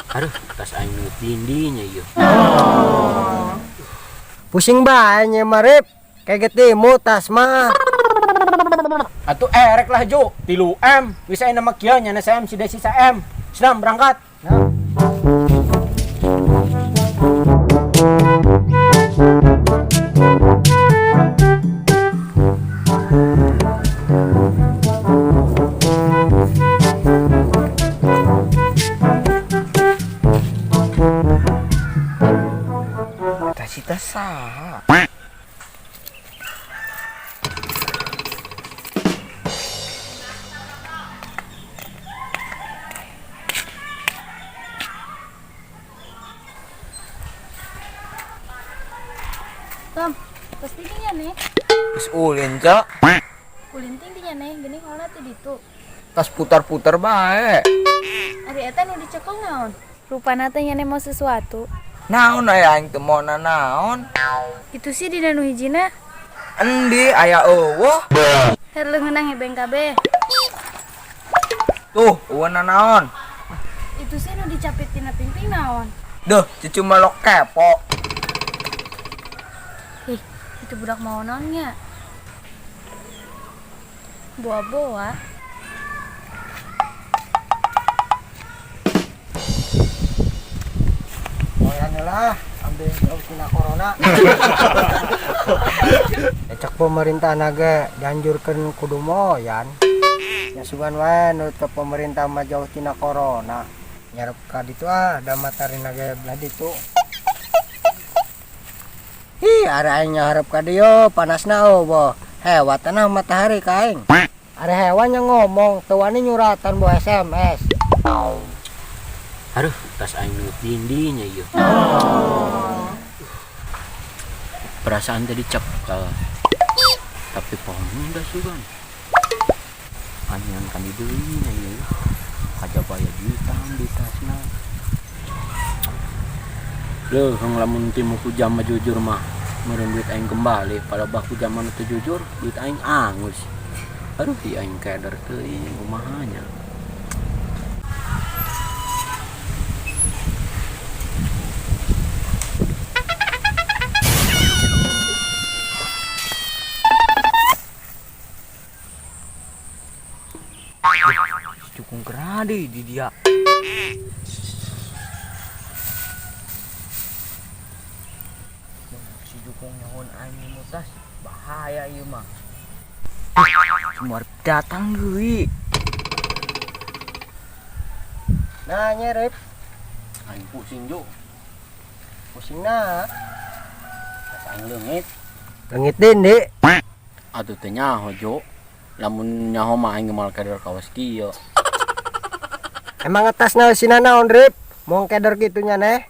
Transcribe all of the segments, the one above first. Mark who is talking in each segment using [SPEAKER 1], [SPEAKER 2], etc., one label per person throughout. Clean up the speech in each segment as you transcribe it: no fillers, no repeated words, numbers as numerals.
[SPEAKER 1] Aduh, tas aing nu dindinya ieu.
[SPEAKER 2] Pusing bae nya mah Rip. Kayak getimu tas mah.
[SPEAKER 1] Atuh erek lah Jo, 3 M. Bisa aing nama kieu nya M si desi sa M. Senam berangkat.
[SPEAKER 2] Nah.
[SPEAKER 3] Cita saha?
[SPEAKER 4] Tom, pasti dinya nih.
[SPEAKER 3] Geus ulin, Cok.
[SPEAKER 4] Ulin ting dinya nih, gini kalau ti ditu.
[SPEAKER 3] Tas putar-putar bae.
[SPEAKER 4] Ari eta nu dicekel naon? Rupana teh nyane mau sesuatu.
[SPEAKER 3] Naon aya aing teu maona naon?
[SPEAKER 4] Itu sih dina nu hijina.
[SPEAKER 3] Endi aya eueuh?
[SPEAKER 4] Her leungeunna ngebeng kabeh.
[SPEAKER 3] Tuh, eueuhna naon?
[SPEAKER 4] Itu sih nu dicapit tina pingping naon?
[SPEAKER 3] Duh, cucu melok kepo.
[SPEAKER 4] Ih, itu budak mau naonnya? Boa-boa.
[SPEAKER 2] Lah, ambil jauh tina corona. Cek pemerintah naga dianjurkan kudu moyan. Ya sugan wae nurut ke pemerintah mah jauh tina corona. Nyarep ka ditu ah, da matari naga belah ditu. Hi, are aing nyaharep ka dieu panasna eueuh. Hewatanah matahari ka aing. Are hewan yang ngomong, teu wani nyuratan bawa SMS.
[SPEAKER 1] Aduh, tas aing nu dindinya ieu. Perasaan tadi cekel. Tapi pohon dah sugan. Anyan kan di deui nya ieu. Kajaba aya duitan di tasna. Leuh, lamun timu ku jam mah jujur mah meureun duit aing kembali, palebah ku jam mah teu jujur, duit aing angus. Aduh, ieu aing keder teuing kumaha nya.
[SPEAKER 3] Cukung kerade di dia. Si Jukung nyahoan aing mutas bahaya ieu mah. Semua datang deui.
[SPEAKER 2] Nah, nyerip.
[SPEAKER 1] Aing pusing jo.
[SPEAKER 2] Pusing nah.
[SPEAKER 1] Tas aing leungit.
[SPEAKER 2] Leungit dindi.
[SPEAKER 1] Atuh teu nyaho jo. Lamun nyaho mah aing moal keder kawas kieu.
[SPEAKER 2] Emang atasna eusina naon, Rip? Mau keder kitu nya neh?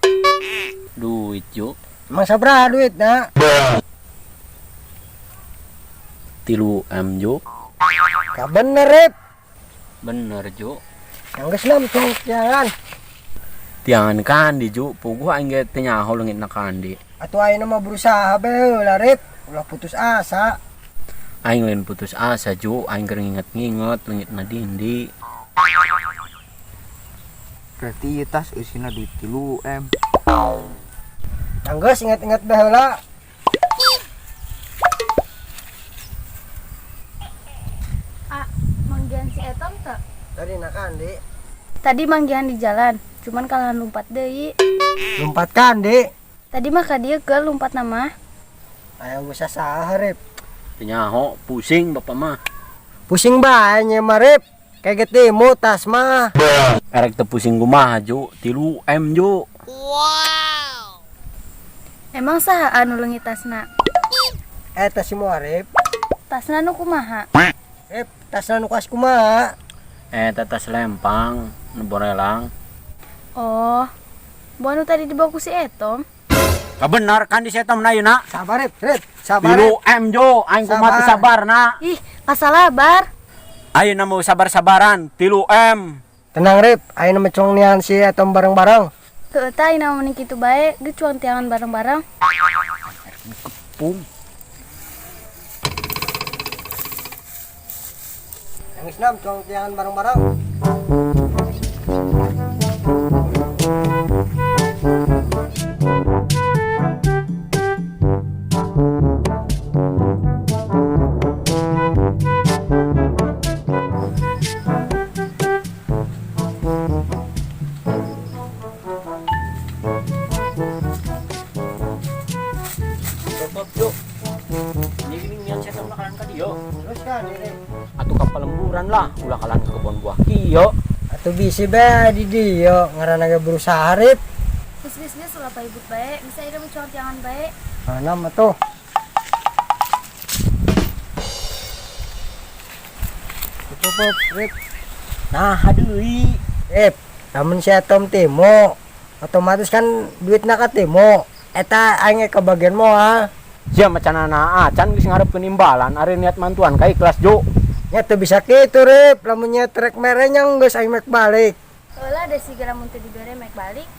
[SPEAKER 1] Duit jo.
[SPEAKER 2] Emang sabaraha duitna?
[SPEAKER 1] 3 M jo.
[SPEAKER 2] Ka bener, Rip.
[SPEAKER 1] Bener jo.
[SPEAKER 2] Yang geus nam tong tiangan.
[SPEAKER 1] Tiangan kandi jo, puguh aing ge teu nyaho leungitna kandi.
[SPEAKER 2] Atuh ayeuna mah berusaha bae heula, Rip. Ulah putus asa.
[SPEAKER 1] Aing lain putus asa jo, aing keur nginget-nginget leungitna dindi.
[SPEAKER 3] Berarti ieu tas eusina duit 3 M.
[SPEAKER 2] Yang geus inget-inget bae heula.
[SPEAKER 4] Ah, manggihan si Etom teu?
[SPEAKER 2] Tadi na kandi.
[SPEAKER 4] Tadi manggihan di jalan, cuman kalahan lompat deui.
[SPEAKER 2] Lompat kandi?
[SPEAKER 4] Tadi mah ka dieu ge lompat nama.
[SPEAKER 2] Aya geus saha, Rip?
[SPEAKER 1] Teu nyaho, pusing bapak mah.
[SPEAKER 2] Pusing bae nya mah, Rip. Kayak getimu tas mah.
[SPEAKER 1] Erek teu pusing kumaha jo, 3 M jo.
[SPEAKER 4] Wow. Emang saha anu leungit tasna?
[SPEAKER 2] Eta si Muarif.
[SPEAKER 4] Tasna nu kumaha?
[SPEAKER 2] Rip, tasna nu kas kumaha?
[SPEAKER 1] Eta tas lempang, nu borelang.
[SPEAKER 4] Oh. Buah nu tadi dibawa ku si Etom.
[SPEAKER 1] Ka bener kan di si Etom na ayeuna.
[SPEAKER 2] Sabar, Rip, Rip. Sabar.
[SPEAKER 1] 3 M jo, aing kumaha teu sabar na.
[SPEAKER 4] Ih, kasalabar.
[SPEAKER 1] Ayeuna mau sabar-sabaran, 3 M.
[SPEAKER 2] Tenang, Rip, ayeuna mah cuang nian si Etom bareng-bareng.
[SPEAKER 4] Heueuh tah ayeuna mah mending kitu bae, geus cuang tiangan bareng-bareng.
[SPEAKER 1] Kepung.
[SPEAKER 2] Yang Islam cuang tiangan bareng-bareng.
[SPEAKER 1] Atuh ka palemburan lah, ulah kalan ke kebon buah kieu.
[SPEAKER 2] Atuh bisi bae di dieu ngaranna ge berusaha, Rip.
[SPEAKER 4] Geus geus geus ulah paibut bae, bisa ira mencuak jangan bae.
[SPEAKER 2] Mana mah tuh? Cukup, Rip.
[SPEAKER 1] Nah, deui.
[SPEAKER 2] Rip, lamun si Atom timo, otomatis kan duitna ka timo. Eta aing ge kebagian moal.
[SPEAKER 1] Sia macanana acan geus ngarepkeun imbalan, ari niat mantuan ka ikhlas, Jo.
[SPEAKER 2] Nya teu bisa kitu, Rip. Lamun nya trek merenya geus aing mek balik.
[SPEAKER 4] Heula da sigara mun teu dibere mek balik.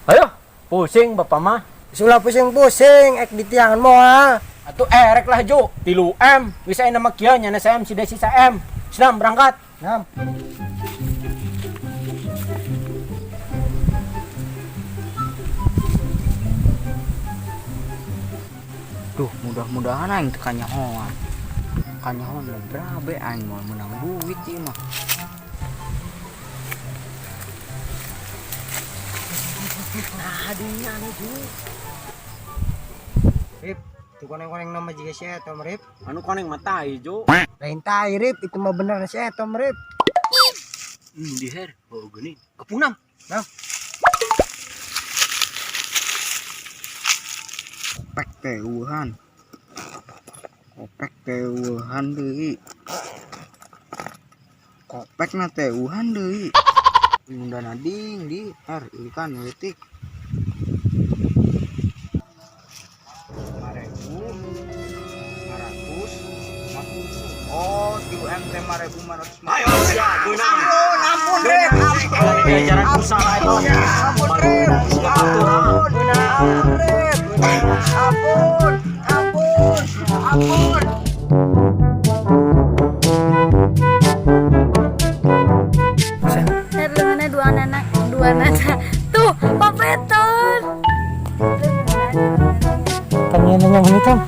[SPEAKER 1] Ayo, pusing bapak mah.
[SPEAKER 2] Ulah pusing-pusing, ek ditiangan moal.
[SPEAKER 1] Atuh erek lah, Jo. 3 M. Geus aya nama kieu nya M si Desi sa M. Senam berangkat.
[SPEAKER 2] Nam.
[SPEAKER 3] Duh, mudah-mudahan aing teu kanyahoan. Kanyahoan mah berabe aing moal menang duit ieu mah.
[SPEAKER 2] Nah, dunya anu, Jo. Rip, tuh koneng-koneng nama juga si Atom, Rip.
[SPEAKER 1] Anu koneng mah tai, Jo.
[SPEAKER 2] Lain tai, Rip, itu mah bener si Atom, Rip.
[SPEAKER 1] Diher, oh geuning. Kepunam.
[SPEAKER 2] Nam.
[SPEAKER 3] Kopek teh eueuhan. Kopek teh eueuhan deui. Kopek na teh eueuhan deui. Undana ding di er ikan leutik. 5.550. Oh, tilu M teh 5.550.
[SPEAKER 1] Ayo, sia, geunang.
[SPEAKER 2] Ampun, ampun, Rip. Ampun.
[SPEAKER 1] Ajaran usaha itu.
[SPEAKER 2] Ampun, Rip. Ampun, ampun, Rip. Ampun, ampun, ampun.
[SPEAKER 4] Leungeunna dua anak, dua anak. Tuh, papeton.
[SPEAKER 2] Tanya nanya menit, Tom.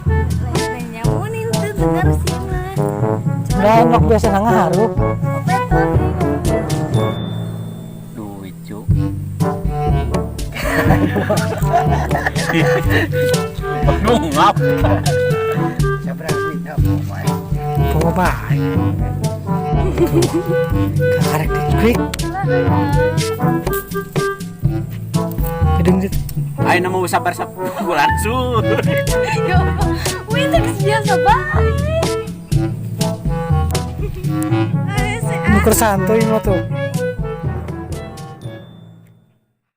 [SPEAKER 4] Nyamunin tuh dengar sih mah.
[SPEAKER 2] Nah, enak biasa ngaharup.
[SPEAKER 4] Papeton.
[SPEAKER 1] Duit, Jo. Nungap.
[SPEAKER 2] Siapa duit apa bae? Bawa bae. Kakarek diklik. Gedeng dit.
[SPEAKER 1] Ayo nama sabar bulan sur.
[SPEAKER 4] Ya Allah, wih itu biasa bae.
[SPEAKER 2] Nuker santuy mah tuh.